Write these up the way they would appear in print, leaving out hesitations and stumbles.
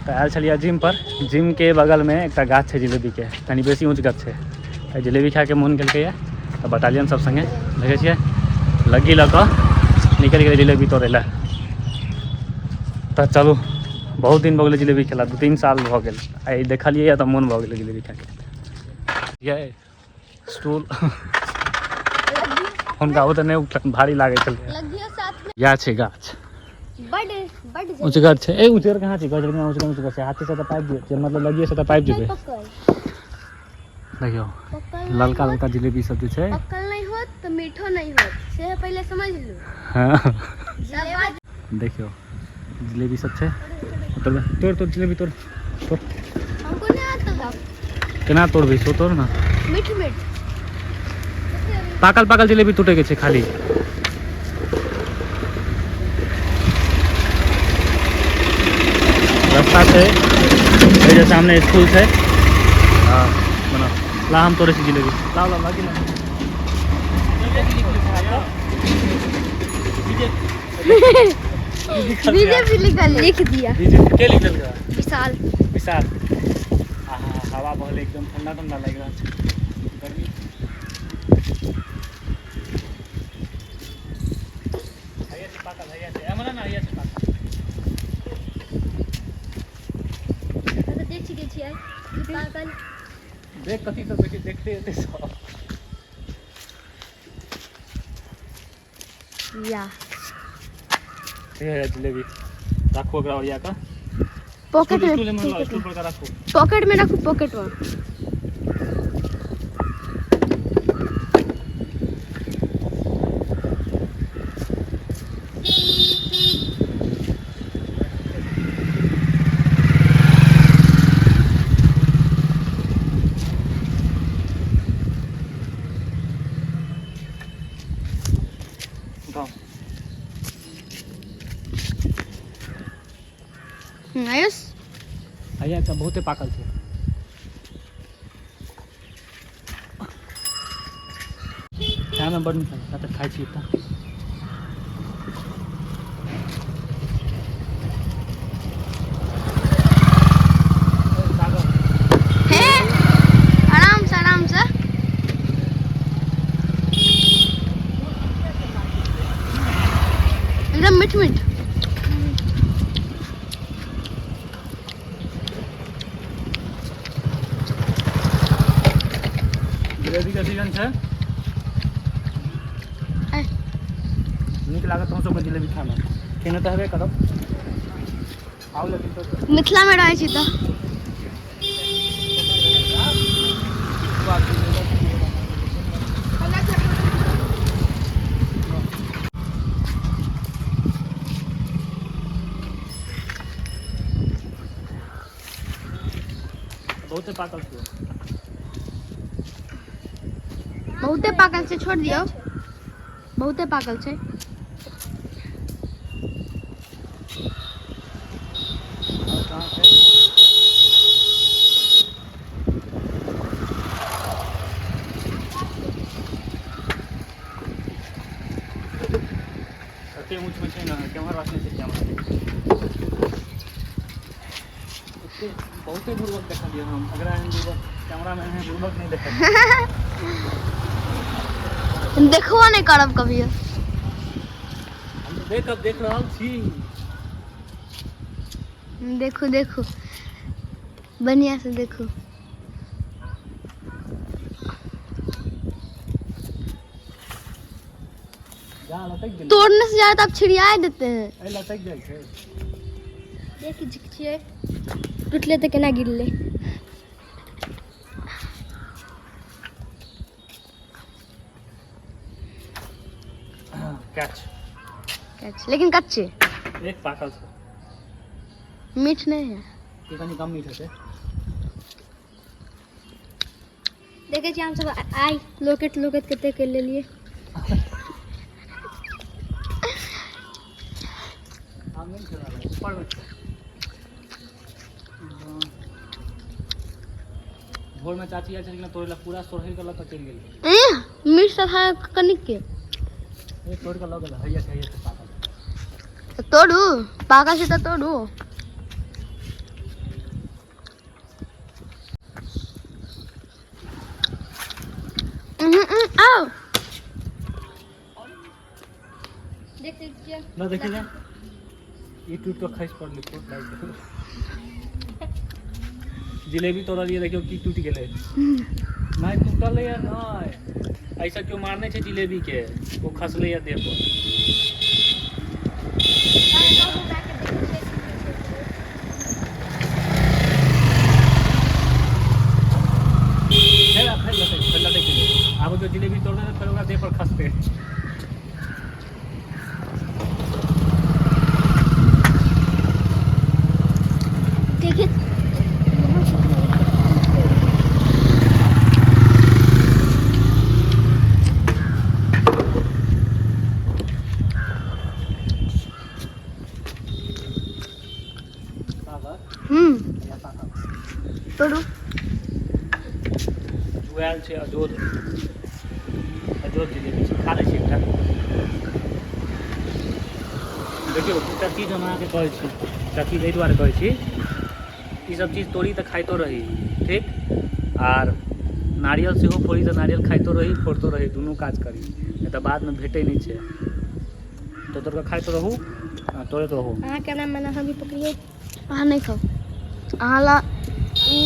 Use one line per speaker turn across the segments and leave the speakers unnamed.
तऽ आयल छलियै जिम पर। जिमके बगलमे एकटा गाछ छै जिलेबीके, कनि बेसी ऊँच गाछ छै। तऽ जिलेबी खायके मोन केलकैए तऽ बटालियन सब सङ्गे देखै छियै लग्गी लऽ कऽ निकलि गेलै जिलेबी तोड़ै लए। तऽ चलू, बहुत दिन भऽ गेलै जिलेबी खेला, 2-3 साल भऽ गेल। आइ देखलियै तऽ मोन भऽ गेलै जिलेबी खायके। ये स्टूल हुनका ओतऽ नहि उठल, भारी लागै छलै।
लग्गियो साथ में।
इएह छै गाछ।
बड बड
ऊँचगर छै। ए ऊँचगर कहाँ छै? गाछ लेकिन ऊँचगर ऊँचगर छै। हाथी से तऽ पाबि जेबै, मतलब लगिए से तऽ पाबि जेबै।
पकल
देखियौ,
पकल
ललका ललका जिलेबी सब जे छै।
पकल नहीं होत तो मीठो नहीं होत, से पहले समझ लू।
हँ,
जलेबी।
देखियौ जिलेबी सब छै। तोड़ तोड़ तोड़ जिलेबी, तोड़ तोड़।
हमको नहीं आता था।
केना तोड़बै? सो तोड़ ने।
मीठ मीठ।
पाकल पाकल जिलेबी टूटैके छै खाली। रास्ता छै, एहि जे सामने स्कूल छै। हँ, बनाउ, ला, हम तोड़ै छी जिलेबी। लाओ लाओ, लगी लाओ।
बीजेपी लिखल, लिख दिया।
बीजेपी के लिख देलकै?
विशाल।
विशाल। आहा, हवा बहले, एकदम ठंडा ठंडा लागि रहल छै। गर्मी हैया छै, पाकल हैया छै। एमहर ने हैया छै पाकल।
तो देख चुके छियै कि पाकल।
देख, कथी सब देखै देखते हेतै सब।
या।
ये है जिलेबी, राखू ओकरा ओरिया कऽ।
पॉकेट में।
स्टूल में लाओ, स्टूल पर का राखू।
पॉकेट में रखू, पॉकेट में।
उठाओ।
आयुष।
हैया एकटा बहुते पाकल छै। खायमे बड़ नीक लागै छै, तऽ खाइ छी एकटा।
हे, आराम से, आराम से। एकदम मीठ मीठ।
जिलेबीके सीजन छै।
ऐ।
नीक लागत अहूँ सबके जिलेबी खायमे? खेने तऽ हेबे करब। आउ लेकिन तो
मिथिला में रहै छी तऽ।
बहुते पाकल छै।
बहुते पाकल छै, छोड़ दियौ, बहुते पाकल छै।
आओर कहाँ छै? कते ऊँचमे छै ने, केम्हर रखने छै कैमरा? एते बहुते बुड़बक देखलियै हम। एकरा एहन बुड़बक कैमरामे, एहन बुड़बक नहि देखलियै।
देखबो नहि करब कभियो।
हम तऽ देख देख रहल छी।
देखू, देखू, बढ़िया से देखू।
जा, लटकि गेलै।
तोड़ने से ज्यादा आप छिड़िया देते हैं।
एहि लटकि जाइ छै।
देख छियै, टूटले तऽ केना गिरले।
कैच।
लेकिन कच्चे।
एक पाकल छै।
मीठ नहीं है।
ई कनि कम मीठ हेतै।
देखै छियै, हमसब आइ लोकेट लोकेट कते कर लेलियै।
आम नहि खेला, ऊपर मे छै। भोरमे चाची आयल छलखिन तोड़ै लए, पूरा सोहरि कऽ लऽ कऽ चलि गेल।
एह, मीठ सब है कनिक के।
ए, तोड़ि कऽ लऽ गेल। हैया छै, हैया छै पाकल।
तऽ तोड़ू, पाकल छै तऽ तोड़ू। आओ देखै छियै।
ना देखी ना, ई टूट कऽ खसि पड़लै, चोट लागि गेल। जिलेबी तोड़लियै, देखियौ की टूटि गेलै। नहि टूटलैए, नहि, ऐसा केओ मारने छै जिलेबीके, ओ खसलैए देह पर। फेर फेर लटकि, फेर लटकि गेलै। आब जो जिलेबी तोड़तै तऽ फेर ओकरा देह पर खसतै।
देखिए। तोड़ू।
जुआयल छै, अजोध अजोध जिलेबी छै। खा लै छी एकटा। देखियौ, एकटा चीज हम अहाँके कहै छी, एकटा चीज एहि दुआरे कहै छी, ई सब चीज तोड़ी तऽ खाइतो रही, ठीक? आर नारियल सेहो फोड़ी तऽ नारियल खाइतो रही, फोड़तो रही, दुनू काज करी, नहि तऽ बादमे भेटै नहि छै। तऽ तोड़ कऽ खाइत रहू आ तोड़ैत रहू।
अहाँ कैमरामैन, अहाँ भी पकड़िए। अहाँ नहि खाउ, अहाँ ला ई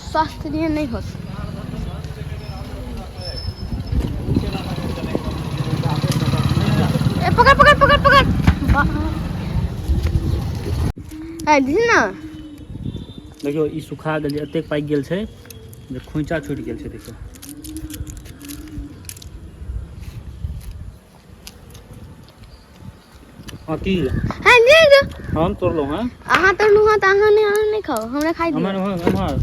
स्वास्थ्य लिए नहि होत। ए पकड़ पकड़ पकड़ पकड़। ए दिही ना।
देखियौ, ई सुखा गेल छै, एतेक पाकि गेल छै जे खोइचा छूटि गेल छै। देखियौ। हँ, की?
हाँ जी जो।
हम तोड़लहुँ हँ।
अहाँ तोड़लहुँ हँ तऽ अहाँ नहि, अहाँ नहि खाउ, हमरा खाइ
हमर
दियौ।
हमर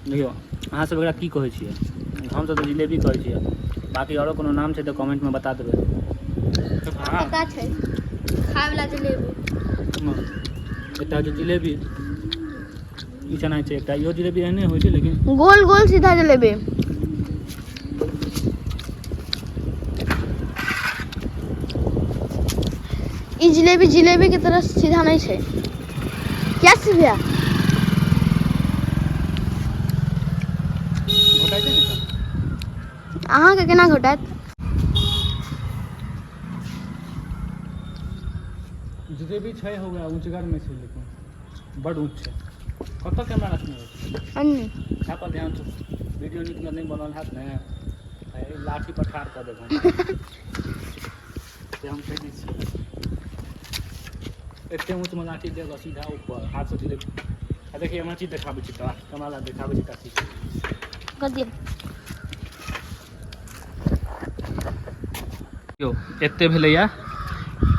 देखियौ, अहाँ सब एकरा की कहै छियै? हमसब तऽ जिलेबी कहै छियै, बाकी आरो कोनो नाम छै तऽ कमेंटमे बता देबै। हँ।
पता छै, खाय वाला जलेबी।
हँ। एकटा छै जिलेबी, ई चना छै। एकटा इहो जिलेबी एहने होइ छै, लेकिन
गोल गोल सीधा जलेबी। ई जिलेबी जिलेबी के तरह सीधा नहीं छै। क्या सीधा?
घोटाइ छै ने।
अहाँके केना घोटात?
जिलेबी छै हो गया, ऊँचगर मे छै, लेकिन बड ऊँच छै। कतऽ कैमरा रखने रहै?
अन्य।
खाय पर ध्यान छौ। वीडियो नीक नहि बनल हैत ने, एहि लाठी पर ठाढ़ कऽ देब हम से हम कहि दै छियै। एते ऊँचमे लाठी देब, सीधा ऊपर हाथसँ जिलेबी। आ देखिए, हमरा चीज देखाबै छी तोरा, कैमरा ला देखाबै छी काची।
कर दियौ।
यौ, एते भेलैया,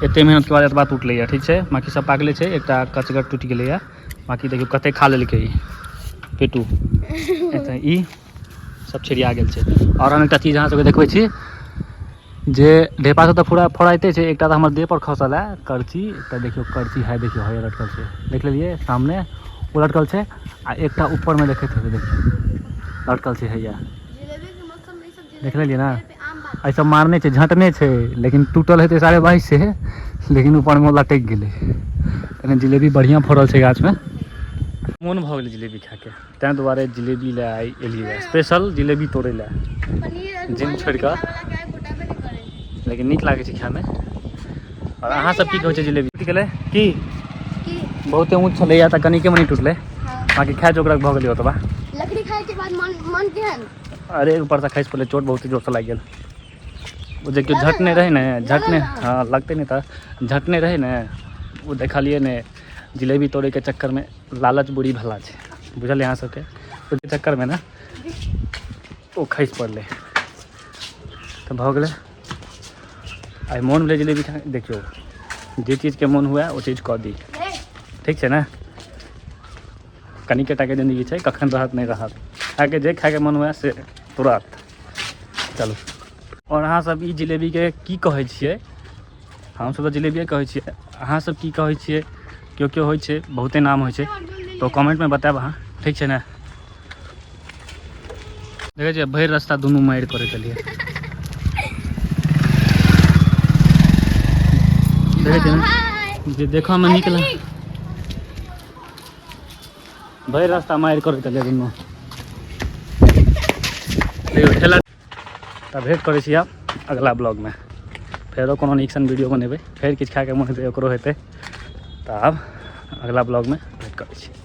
एते मेहनतके बाद एतबा टूटलैया। ठीक छै, बाकी सब पाकले छै, एकटा कचगर टूटि गेलैया। बाकी देखियौ कते खा लेलकै ई पेटू। एतऽ ई सब छिड़िया गेल छै। आओर हम एकटा चीज अहाँ सबके देखबै छी जे ढेपा सब तऽ पूरा फोड़ाइते छै। एकटा तऽ हमर देह पर खसल है करची। एकटा देखियौ करची है, देखियौ, है लटकल छै, देख लेलियै? सामने ओ लटकल छै। आ एकटा ऊपरमे देखैत हेबै, देखियौ, लटकल छै हैया।
जिलेबी के मौसम में ई सब।
देख लेलियै ने?
पे आम बात।
एहि सब मारने छै, झटने छै, लेकिन टूटल हेतै 22.5 से, लेकिन ऊपरमे ओ लटकि गेलै। कनि जिलेबी बढ़िआँ फड़ल छै गाछमे। मोन भऽ गेलै जिलेबी खायके, ताहि दुआरे जिलेबी लए आइ एलियै, स्पेशल जिलेबी तोड़ै लए।
पनीर।
जिम छोड़ि कऽ। लेकिन नीक लागै छै खायमे। आओर अहाँ सब की कहै छै? जिलेबी टूटि गेलै की?
की?
बहुते ऊँच छलैया तऽ कनिके मनि टूटलै।
हाँ।
बाकी खाय जोगरक भऽ गेलै ओतबा।
लकड़ी खाए के बाद मन मन केहन?
अरे, ऊपरसँ खसि पड़लै, चोट बहुते जोरसँ लागि गेल। ओ जे केओ
लागल
झटने
ने?
रहै ने, झटने।
लागल ने?
हँ, लगतै नहि तऽ? झटने रहै ने, ओ देखलियै ने। जिलेबी तोड़ैके चक्करमे लालच बुरी भला छै, बुझलियै अहाँ सबके? ओहि चक्करमे ने ओ खसि पड़लै तऽ भऽ गेलै। आइ मोन भेलै जिलेबी खा। देखियौ, जे चीजके मोन हुए ओ चीज कऽ दी, ठीक छै ने? कनिके टाके जिन्दगी छै, कखन रहत नहि रहत। खायके, जे खायके मन हुए से तुरत। चलू, आओर अहाँ सब ई जिलेबीके की कहै छियै? हमसब तऽ जिलेबिए कहै छियै, अहाँ सब की कहै छियै? केओ केओ होइ छै, बहुते नाम होइ छै, तऽ कमेंटमे बतायब अहाँ, ठीक छै ने? देखै छियै, भरि रास्ता दुनू मारि करैत एलियै। देखै छियै ने जे देखऽमे नीक लाग भरि रास्ता मारि करैत एलै दुनू। देखियौ ठेला। तऽ भेँट करै छी आब अगला ब्लॉगमे। फेरो कोनो नीक सन वीडियो बनेबै, फेर किछु खायके मोन हेतै ओकरो हेतै। तऽ आब अगला ब्लॉगमे भेँट करै छी।